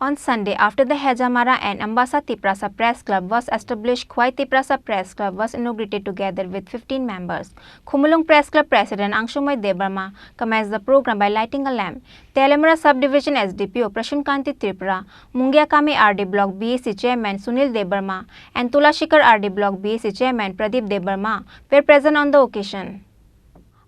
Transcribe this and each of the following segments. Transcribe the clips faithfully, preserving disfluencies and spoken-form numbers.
On Sunday, after the Hejamara and Ambasa Tiprasa Press Club was established, Khwai Tiprasa Press Club was inaugurated together with fifteen members. Khumulwng Press Club President Angsumoi Debbarma commenced the program by lighting a lamp. Teliamura Subdivision S D P O Prashant Kanti Tripura, Mungiakami R D Block B A C Chairman Sunil Debbarma, and Tulashikar R D Block B A C Chairman Pradeep Debbarma were present on the occasion.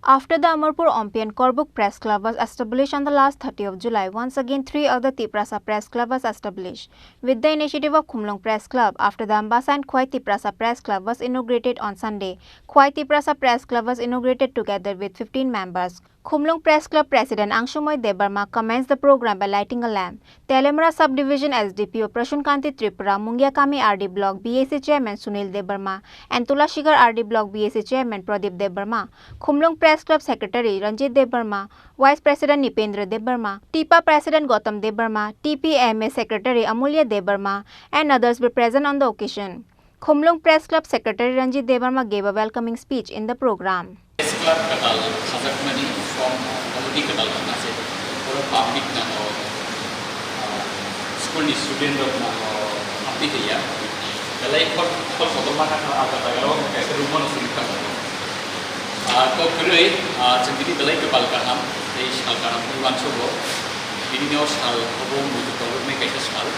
After the Amarpur Ompi and Korbuk Press Club was established on the last thirty of July, once again three other Tiprasa Press Club was established. With the initiative of Khumulwng Press Club, after the Ambasa and Khwai Tiprasa Press Club was inaugurated on Sunday, Khwai Tiprasa Press Club was inaugurated together with fifteen members. Khumulwng Press Club President Angsumoi Debbarma commenced the program by lighting a lamp. Teliamura Subdivision S D P O Prashant Kanti Tripura, Mungiakami R D Block B A C Chairman Sunil Debbarma and Tulashikar R D Block B A C Chairman Pradeep Debbarma, Khumulwng Press Club Secretary Ranjit Debbarma, Vice President Nipendra Debbarma, TIPA President Gautam Debbarma, T P M A Secretary Amulya Debbarma, and others were present on the occasion. Khumulwng Press Club Secretary Ranjit Debbarma gave a welcoming speech in the program. Press Club kwtal khajakmani form already kwtal kha se. Oro public nango, ah, school ni student rok nango, hamti thaiya. Belai khol, khol kotorma kha, ah, jaga rok kaisa room no suri kha. Ah, kok kwrwi, ah, chwng tini belai kwpal kaham, tei sal kaham ni uansugo. Bini no sal obo muitu koloknai kaisa sal.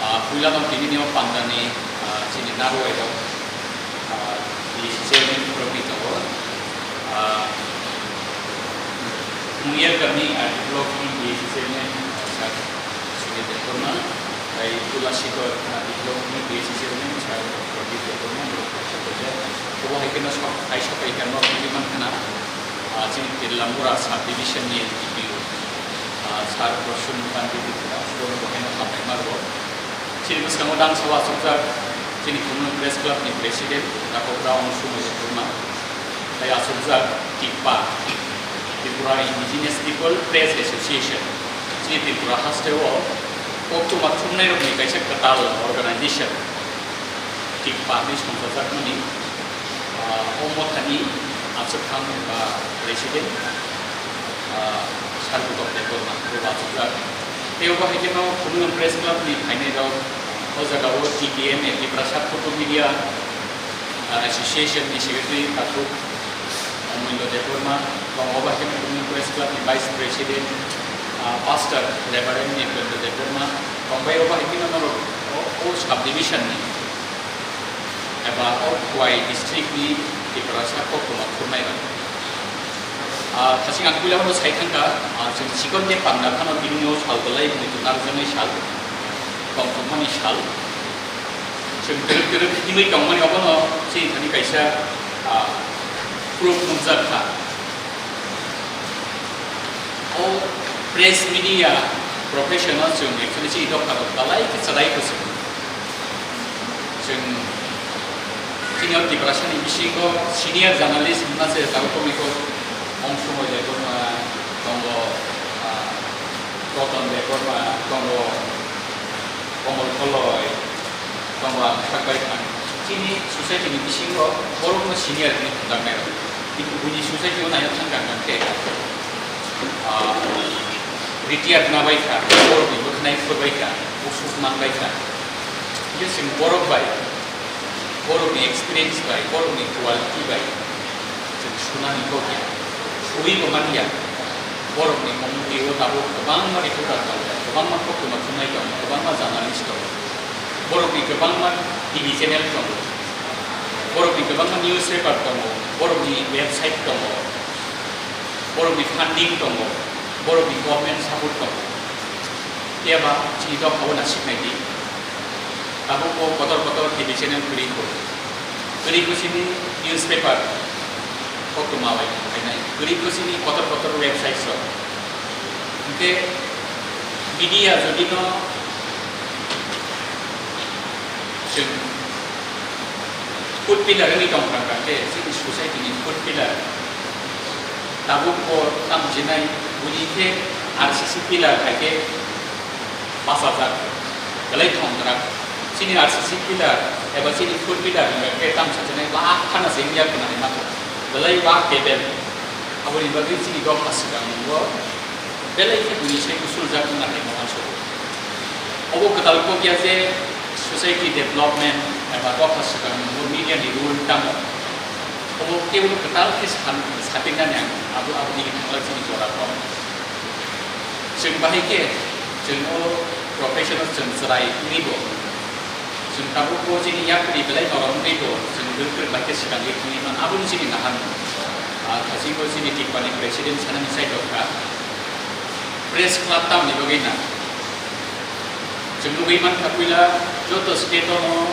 Ah, puila no tini no pandani, ah, chini narwai rok, ah, D C chairman rok ni tongo. Ah, Mungiakami R D block ni D C chairman, ah, sir Sumit Debbarma, tei Tulashikar R D block ni D C chairman, sir Pradeep Debbarma, borok kaisa kaisa. Obo hai kheno sok, hai sok hai kheno tini man khana, ah, chini Teliamura sub division ni D P O, ah, sir Prasun Kanti Tripura, borok bo hai no hambai ma rwo. Chini bwskango dang sabo achukjak chini Khumulwng Press Club ni President Dakobrao Angsumoi Debbarma, tei achukjak TIPPA, Tripura Indigenous People Press Association, chini Tripura haste o koktwma thumnai rok ni kaisa kwtal organization, TIPPA hinwi songchajakmani, ah, o mothani achukthang ba President, ah, Sir Gautam Debbarma bo achukjak. Tei obo hai kheno Khumulwng Press Club ni phainai rok, o jaga o T P M A, Tiprasa Photo Media, ah, Association ni Secretary Takhuk Omulya Debbarma, tong obo hai kheno Khumulwng Press Club ni Vice President, ah, Pastor Reverend Nirpendra Debbarma, tong bai obo hai kheno norok o, o sub division ni eba o Khwai district ni Tiprasa koktwma khurnairok. Ah, thasing ang puila no sai thangkha, ah, chwng chikon de panda phano bini o sal belai muitu narwkjaknai sal, tongthokmani sal. Chwng kwrwk kwrwk himwi tongmani obono chini thani kaisa, ah, proof nukjak kha. O press media profession o chwng actually chini dopha rok belai khe chwrai kwchwng. Chwng chini o Tiprasa ni bisingo senior journalist hwnma se tabuk tongmani kok Angsumoi Debbarma tongo, ah, Koton Debbarma tongo, Komol Koloi, tongo ang sak bai thang. Chini society ni bisingo borokno senior hinwi thangjaknai rok. Kintu buini society o naina thangkha hwnkhe, ah, retire wngna bai kha, borokni bwkhwnai phur bai kha, usuk man bai kha. Hingke chwng borok bai, borokni experience bai, borokni quality bai, chwng sunani kok ya, suibo man ya. Borokni community o tabuk kwbangma reporter tongo, kwbangma koktwma thumnai tongo, kwbangma journalist tongo. Borokni kwbangma T V channel tongo, borokni kwbangma newspaper tongo, borokni website tongo, borokni funding tongo, borokni government support tongo. Phiya ba chini dophao nasiknai di. Tabuk bo kotor kotor T V channel kwrwi kho. Kwrwi kho sini newspaper koktwma bai phainai. Kwrwi kho sini kotor kotor website rok. Hingke media jodi no chwng fourth pillar wngwi tong kha, khe chini society ni fourth pillar. Tabuk bo tamo sinai, buini khe R C C pillar hai khe bachajak, belai thongkrak. Chini R C C pillar eba chini fourth pillar hwnba khe tamo sa sinai, ba khana se wngya khna hinma kho, belai ba tebel. Aboni bagwi chini dopha swkang bo belai khe buini sai usuljak wngna hai mohan sobo. Obo kwtal kok ya je society development eba dopha swkang bo media ni role tamo. Obo kebo kwtal khe san-, satiknani ang abo, abo digi thanglak chini jora kok. Chwng bahai khe chwng o professional chwng chwrai wngwi bo. Chwng tabuk bo chini yakni belai norok wngwi bo chwng bwrwk bwrwk bai khe swkangwi thangwi man abo chini nahar. Ah, thachingbo chini Tipani president sanani side o kha. Press club tamni bagwi na. Chwng nugwi mankha puila joto state-o no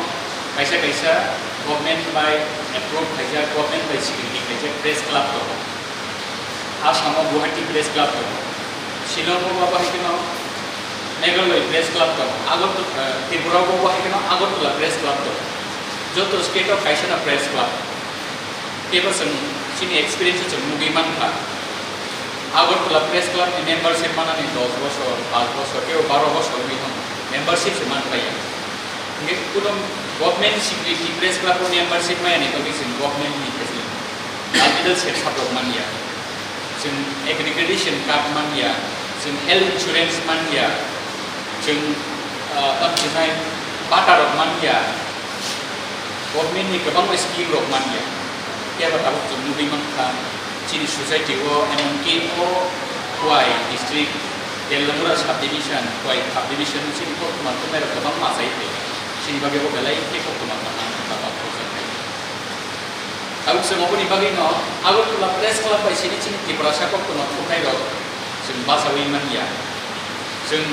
kaisa kaisa government bai approve khaijak, government bai security khaijak press club tongo. Assam-o Guwahati Press Club tongo, Shillong-o bo hai kheno Meghalaya Press Club tongo, Agartala, eh, Tripura-o bo hai kheno Agartala Press Club tongo. Joto state-o kaisa na press club. Teibo chwng chini experience-o chwng nugwi mankha. Agartala Press Club ni membership manani dos bosor, paanch bosor, teibo baro bosor wngwi thango. Membership se manphlaiya. Hingke kuno government security press club o membership maya ni bagwi chwng government ni khe chwng capital se sabrok manya. Chwng accreditation card manya, chwng health insurance manya, chwng, ah, tamo khe nai bata rok manya. Government ni kwbangma scheme rok manya. Phiya ba tabuk chwng nugwi mankha, chini society o, emonki o Khowai district, Telamura subdivision, Khowai subdivision chini koktwma thumnairok kwbangma achai phaio. Chini bagwi bo belai khe koktwma tongma baba project hai. Tabuk chwng oboni bagwino Agartala Press Club bai sini chini Tiprasa koktwma thumnairok chwng bachaui manya. Chwng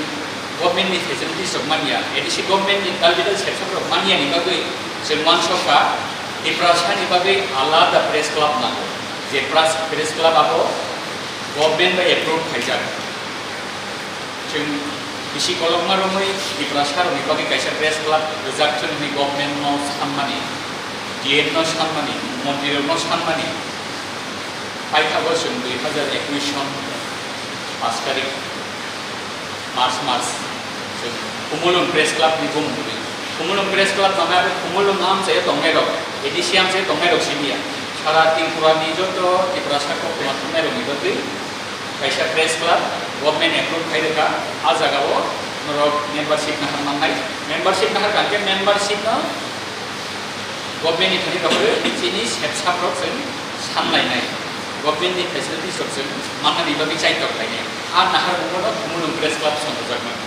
government ni facilities rok manya, A D C government ni tal bidal section rok manya ni bagwi chwng uansukha Tiprasa ni bagwi alada press club nango. Je press, press club abo government bai approve khaijak. Chwng bisi kolokma romwi Tiprasa rokni bagwi kaisa press club rwjak chwng hwnwi government no sanmani, D M no sanmani, montri rok no sanmani. Paithago chwng dui hazar ekush son paanch tarik March mas, chwng Khumulwng Press Club ni bumung ri. Khumulwng Press Club nangya abo Khumulwng amchaio tongnai rok, A D C amchaio tongnai rok simiya. Sara Tripura ni joto Tiprasa koktwma thumnai rok ni bagwi kaisa press club government approve khai rwkha, a jaga o norok membership nahar mannai. Membership nahar kha khe membership no government ni thani rok chini sepsap rok chwng sanlainai. Government ni facilities rok chwng mannani bagwi chaitok khlainai. A nahar mungbo no Khumulwng Press Club songjajakmani.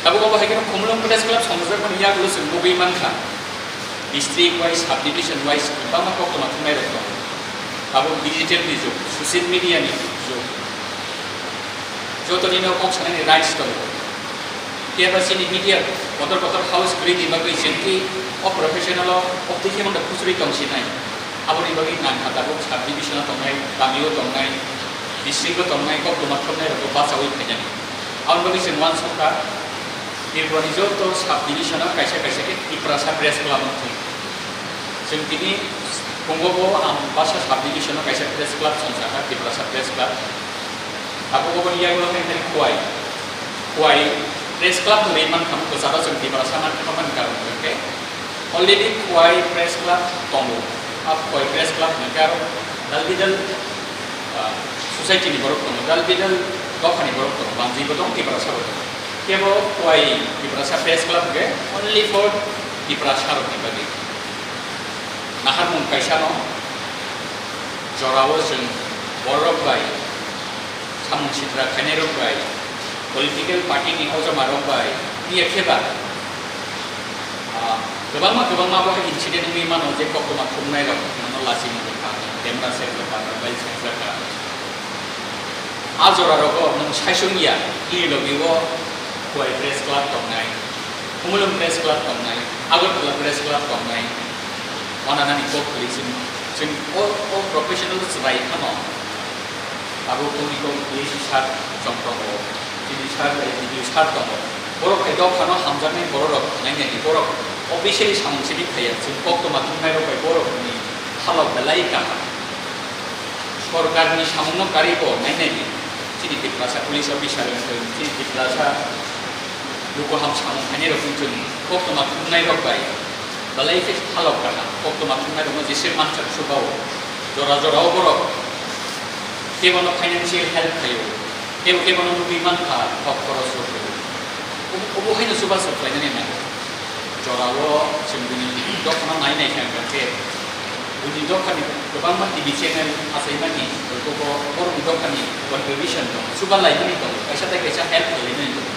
Tabuk obo hai kheno Khumulwng Press Club songjajakmani yagulo chwng nugwi mankha. District wise, subdivision wise kwbangma koktwma thumnai rok tongo. Tabuk digital ni jug, social media ni jug. Jotoni no kok sanani rights tongo. Phiya ba chini media kotor kotor house kwrwi ni bagwi chwng ki o professional o o twi khe manda khusuri tong sinai. Aboni bagwi nangkha tabuk subdivision o tongnai, kami o tongnai, district o tongnai, koktwma thumnai rok bachaui phainani. Aboni bagwi chwng uansukha Tripura ni joto subdivision o kaisa kaisa khe Tiprasa Press Club wng thung. Chwng tini phungo bo Ambasa subdivision o kaisa press club songjakha, Tiprasa Press Club. Abo bo ni yago hai hai Khowai. Khowai Press Club ni man khamu ko jara chwng Tiprasa man khamu man karon khe already Khowai Press Club tongo. A Khowai Press Club ni karo dal bidal, ah, society ni borok tongo, dal bidal dopha ni borok tongo, banjwi bo tongo, Tiprasa bo tongo. Kebo Khowai Tiprasa Press Club khe only for Tiprasa rok ni bagwi. Naharmung kaisa no jorao chwng borok bai samung sitra khainai rok bai, political party ni ojama rok bai, iya khe ba, ah, kwbangma kwbangma bo incident wngwi mano je koktwma thumnai rok, mano lachi mung kha, camera sek kha, mobile sek kha. A jora rogo nwng saisung ya, ini logi o Khowai Press Club tongnai, Khumulwng Press Club tongnai, Agartala Press Club tongnai, wana nani kok kwlwi chwng, chwng o, o professional chwrai phano abo tongwi kok kwlwi si sir chwng tongo, chini sir bai video sir tongo. Borok hai dophano hamjaknai borok rok nainani borok officially samung simi phaiya, chwng koktwma thumnai rok bai borok ni halok belai kaham. Sorkarni samungno karwi bo nainani, chini Tiprasa police officer wng thung, chini Tiprasa luku ham samung khainai rok wng thung, koktwma thumnai rok bai belai khe halok kaham, koktwma thumnai rokno jese mansak se bao, jora jora o borok kebono financial help khaio, kebo kebono nugwi mankha kok khorosrok rwo. Obo haino chubachu khlainani nai. Jorao chwng bini dophano nai nai khe, hwnkhe bini dophani kwbangma T V channel achaimani, borokni dophani contribution tongo, chuba laimani tongo, kaisa tei kaisa help khlaimani tongo.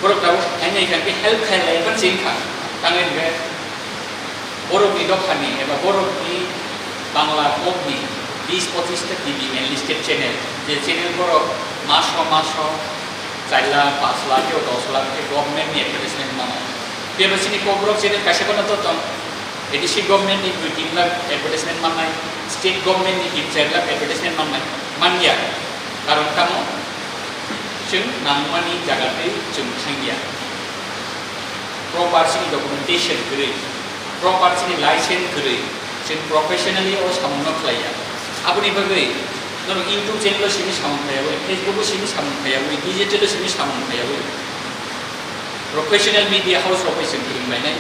Borok tabuk hai nai khe help khlai lai phano chini kha, tangwi hwnkhe borokni dophani eba borokni Bangla kokni bis pochis ta T V enlisted channel, je channel borok maso maso char lakh, panch lakh, kebo dos lakh khe government ni advertisement mano. Bebak chini kokborok channel kaisa kono to tong, A D C government ni dui tin lakh advertisement mannai, state government ni tin char lakh advertisement mannai, manya. Karon tamo? Chwng nangmani jaga tei chwng thangya. Proper chini documentation kwrwi, proper chini license kwrwi, chwng professionally o samungno khlaiya. Aboni bagwi norok YouTube channel o simi samung khlaiyawi, Facebook o simi samung khlaiyawi, digital o simi samung khlaiyawi. Professional media house rok bai chwng kwrwng lainai,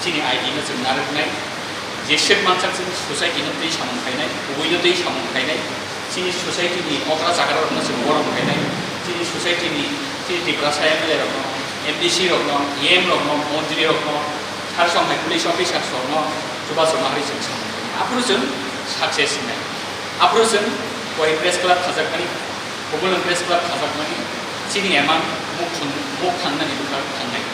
chini I D no chwng narwknai, jeswk mansak chini society no twi samung khlainai, kubui no twi samung khlainai, chini society ni okra chakra rok no chwng borom khlainai, chini society ni, chini Tiprasa M L A rok no, M D C rok no, E M rok no, montri rok no, sar song hai police officers rok no chubachu ma hai chwng samung khlainai. Aphuru chwng success wngnai. Aphuru chwng koi press club khajakmani, Kubulwng press club khajakmani, chini emang muk thang-, muk thangnani bwkha thangnai.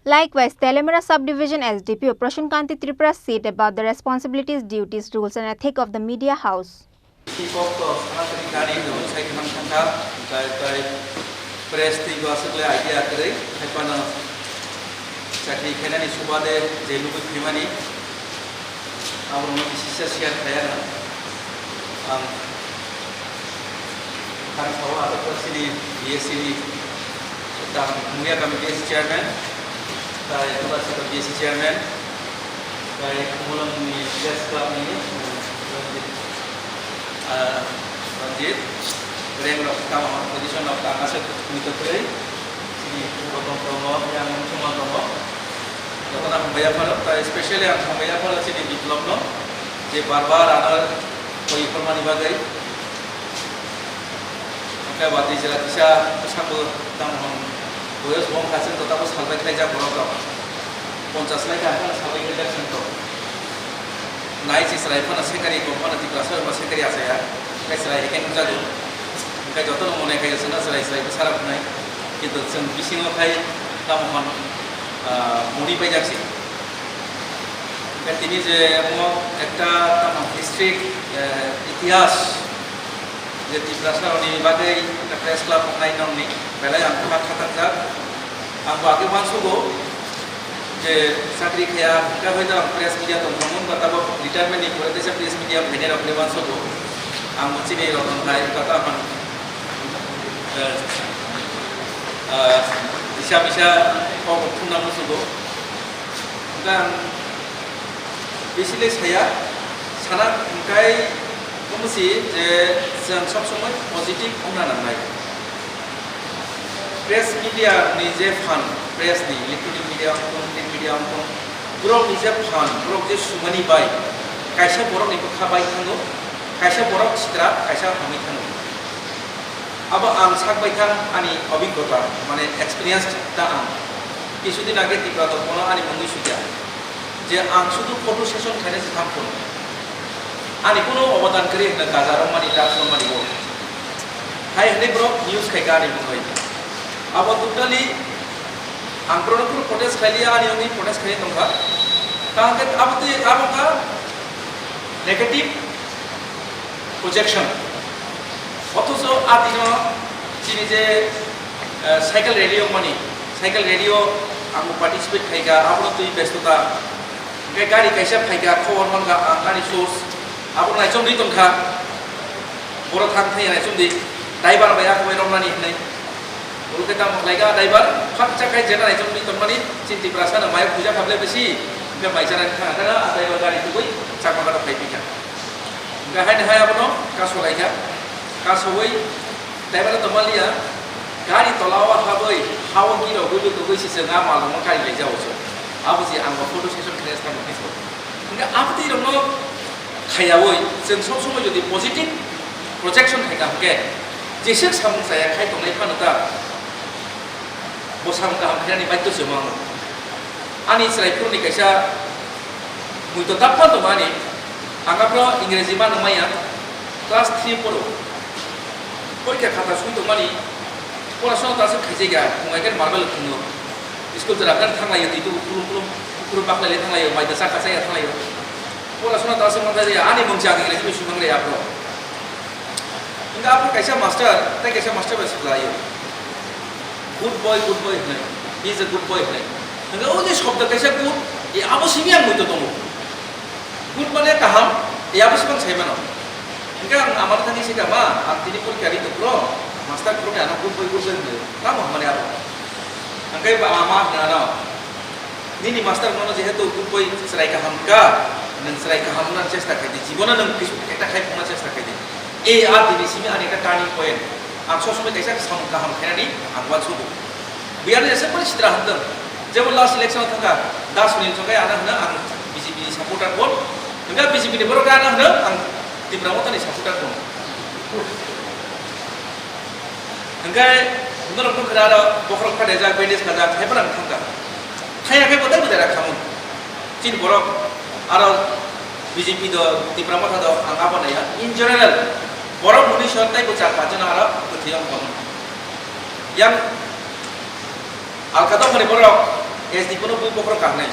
Likewise, Telemera Subdivision S D P O Prashant Kanti Tripura said about the responsibilities, duties, rules and ethics of the media house. Chief of, uh, Sanatari Gari no sai khna thangkha, tai, tai press twi bo aswk le idea kwrwi, hai phano chakri khainani subade je lugui phaimani, Abo rokno kisa share khlai ano. Ang thani sao aswk chini B S C ni, tang Muya Kami B S C chairman, tai Tulasika B S C chairman, tai Khumulwng ni press club ni, uh, Ranjit, uh, Ranjit, reng rok tamo position rok tang aswk tongwi tongwi, chini Gautam tongo, yang Muchungma tongo. Jotono hambai yapharo, tai specially ang hambai yapharo chini Biplobno, je bar bar ano koi phormani bagwi. Hwnkhe watwi jora kisa bwsakbo tamo hwn boyos bong kha chwng totabo salbai khlaijak borok rok. Ponchas lai kha phano salbai khlaijak chwng to. Nai se chwrai phano sekari kok phano Tiprasa rokno sekari achaya. Hwnkhe chwrai hekhe nukjago. Hwnkhe jotono mone khaio chwngno chwrai chwrai bwsarok hwnwi. Kintu chwng bisingo khai tamo hwn, ah, muni paijak se. Hwnkhe tini je omo ekta tamo history, eh, itihas je Tiprasa rokni bagwi ekta press club wngnai nokni belai ang kha khatakjak. Ang bo age uansugo je chakri khaya hwnkhe hoi to ang press media tongthokmung ba tabok retirement ni pore teisa press media phainai rokni uansugo. Ang bo chini rok wngkha kata ang, eh, eh, bisa bisa kok thumna musugo. Hwnkhe ang bisi le saya, sana hwnkhe omo si je chwng sob somoi positive wngna nangnai. Press media ni je phan, press ni electronic media wngthung, print media wngthung, borok ni je phan, borok je sumani bai, kaisa borok ni bwkha bai thango, kaisa borok sitra, kaisa hamwi thango. Abo ang sak bai thang ani obiggota, mane experience ta ang. Kisudin age Tipra Tormono ani mungwi suja. Je ang sudu photo session khainai se tham phone. Ani kuno obodan kwrwi hwnkhe gaja rwmani, drugs rwmani bo. Hai hwnwi borok news khai kha ani mungwi. Abo totally ang borokno phuru protest khai liya, ani wngwi protest khai tongkha. Kaham khe abo twi abo kha negative projection. Othocho a dino chini je, eh, cycle rally wngmani, cycle rally o ang participate khaikha, abono twi bestota. Hwnkhe gari kaisa phaikha, khobor mankha ang ani source, abo naichomwi tongkha. Boro thang thai naichomdi, driver bai a kowai romnani hinwi. Oro khe tamo khlaikha, driver, khakcha khai jena naichomwi tongmani, chini Tiprasa no mayok puja khaple bisi, hwnkhe bai chanani thang thang a driver gari tubui chakma gana phai phikha. Hwnkhe haini hai abono kasolaikha, kasowi driver tongmaliya, gari tolao habwi, hao girogwi lutugwi se chwng a malrokno kari laijao chwng. Abo se ang bo photo session khe tamo khe. Hwnkhe abotwi rokno khaiyawi chwng sob somoi jodi positive projection khaikha hwnkhe, jeswk samung chaya khai tongnai phano ta. Bwsang kaham khainani baidhyo se wng. Ani chwrai phuruni kaisa muitu tapma tongo ani. Ang aphano Ingreji ma nung maya, class three phoro. Porikha khata sui tongmani, porasona ta se khaijaiga, phungai khe marble thwngwi. School jora khe thanglaio, twi tubu khulum khulum, khulum baklailai thanglaio, mai da chakha chaya thanglaio. Porasona ta se manthai ani mungsa Ingreji bai sui manglai aphano. Hingke aphano kaisa master, tei kaisa master bai swlaio. Good boy, good boy hinwi. He is a good boy hinwi. Hingke o je shobdo kaisa good, e abo simi ang muitu tongo. Good mane kaham, e abo simi ang sai mano. Hingke ang amar thani se kama, ang tini porikha ri tongphuru, master phuru ano good boy, good boy hinwi. Tamo hamani abo. Hingke ba ama hinwi ano. Nini master nono jehetu good boy chwrai kaham ka, nwng chwrai kaham wngna chesta khai di, jibono nwng kisu ekta khai phunna chesta khai di. E a dini simi ani ekta turning point. Ang sob somoi kaisa samung kaham khainani ang uansugo. Biyani jesa pori sitra hamtwng. Jebo last election o thangkha, Das Sunil Chongkai ano hwno ang B J P ni supporter bon. Hwnkhe B J P ni borok ano hwno ang Tipra Motha ni supporter bon. Hwnkhe norok nukha aro bokhorok phaidajak, bandage khajak, hai phano ang thangkha. Thaya khe bo tei bo dera khamung. Chini borok aro B J P do, Tipra Motha do, ang abo naiya. In general, borok muni sor tei bo char panch jona aro kwthwi wng tong. Yang alka dophani borok S D P no bui bokhorok kahnai.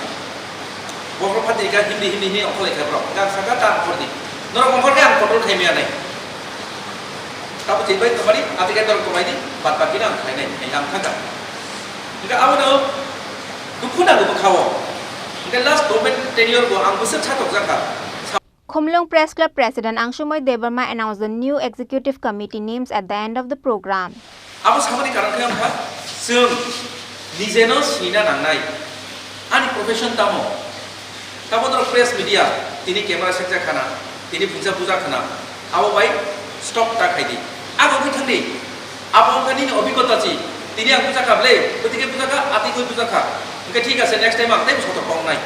Bokhorok phatri ka hindi, hindi, hindi ongkhorlai kha borok. Ang saka ta ongkhor di. Norok ongkhor khe ang control khai maya nai. Tabo chini bai tongmani, ati kai norok tongmani, bad baki no ang khainai, ang thangkha. Hingke abono dukhu nango bwkhao. Hingke last government tenure bo ang bwswk sa tokjakha. Khumlwng Press Club President Angsumoi Debbarma announced the new executive committee names at the end of the program. Abo samani karon khe wngkha, chwng nijeno sinina nangnai. Ani profession tamo? Tamo norok press media, tini camera sekjak khana, tini phungsa bujak khana, abo bai stop ta khai di. Abo wngwi thang di. Abo wngkha nini obhiggota chi. Tini ang bujak kha ble, bwtwi khe bujak kha, atwi khe bujak kha. Hwnkhe thik ase, next time ang teibo sotok wngnai.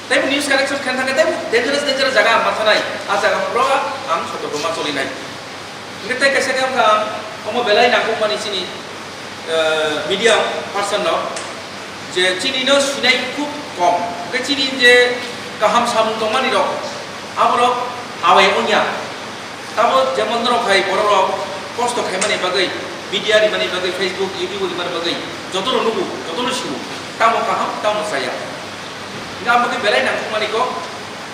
Teibo news correction khaina thangkhe teibo dangerous, dangerous jaga ang ma thanai. A jaga phuru ang sotok ma cholinai. Hingke tei kaisa khe wngkha ang omo belai nangkukmani chini, eh, media person rok je chini no sinai khub kom. Hingke chini je kaham samung tongmani rok, aborok awai wngya. Tamo jemon norok hai borok rok kosto khaimani bagwi, media rimani bagwi, Facebook, YouTube rimani bagwi jotono nugo, jotono siwo. Tamo kaham, tamo chaya. Hingke ang bagwi belai nangkukmani kok.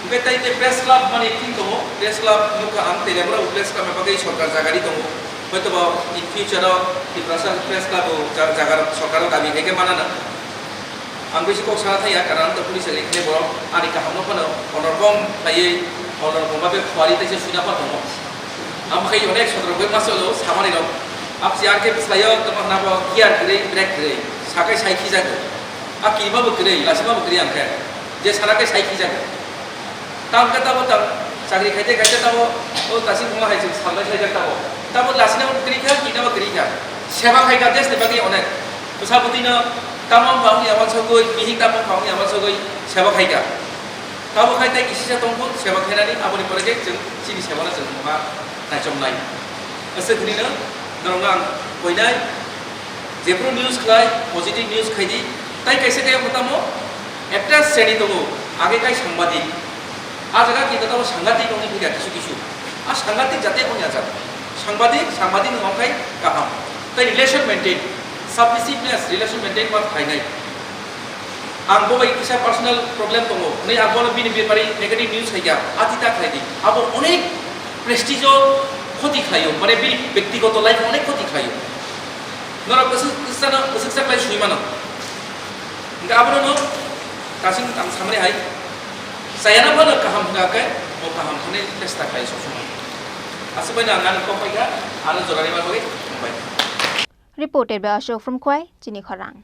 Hingke tei tei press club mani thing tongo, press club nukha ang, tei rebra press club ni bagwi sorkar jaga ri tongo. Hoito ba in future o Tiprasa press club o ja-, jaga rok sorkar o dabi khe khe manana. Ang bisi kok sana thaya, karon to police ni khe borok ani kaham no phano honor bom khaiwi, honor bom ba be khwari tei se suina pha tongo. Ang khai onek sodro bai masolo samani rok. Apsi ar khe bwsai o tamo hwnba kiar kwrwi, break kwrwi, sakai sai khijago. A kirima bo kwrwi, lasima bo kwrwi ang khe. Je sana khe sai khijago. Tam khe tamo tam chakri khaite khaite tamo o tasi buma hai chwng salbai khaijak tamo. Tamo lasina bo kwrwi kha, kina bo kwrwi kha. Seba khai kha desh ni bagwi onek. Bwsa bwtwi no tamo bangni awan sogwi, bihik tamo bangni awan sogwi seba khai kha. Tamo khai tai kisisa tongkhu seba khainani aboni pore khe chwng chini seba no chwng ma naichomnai. Aswk hwnwi no norok ang koinai. Jephru news khlai, positive news khai di. Tai kaisa khe tamo ekta sreni tongo, age kai sangbadik. A jaga kinto tamo sangadik wngwi phikha kisu kisu. A sangadik jate wngya jak. Sangbadik, sangbadik wng khai kaham. Tai relation maintain, submissiveness, relation maintain ma khlainai. Ang bo bai kisa personal problem tongo. Hwnwi ang bono bini bepari negative news khaikha, ati ta khlai di. Abo onek prestige o khoti khlaio, mane bini bektigoto life o onek khoti khlaio. Norok bwswk, bwswk, bwswk saklai sui mano. Hingke abono no kasing ang samani hai. Sayana bono kaham hingka khe, bo kaham hwnwi chesta khlai sob somoi. Aswk bai no ang ani kok paikha, ano jorani bagwi hambai. Reported by Ashok from Khwai, Chini Khorang.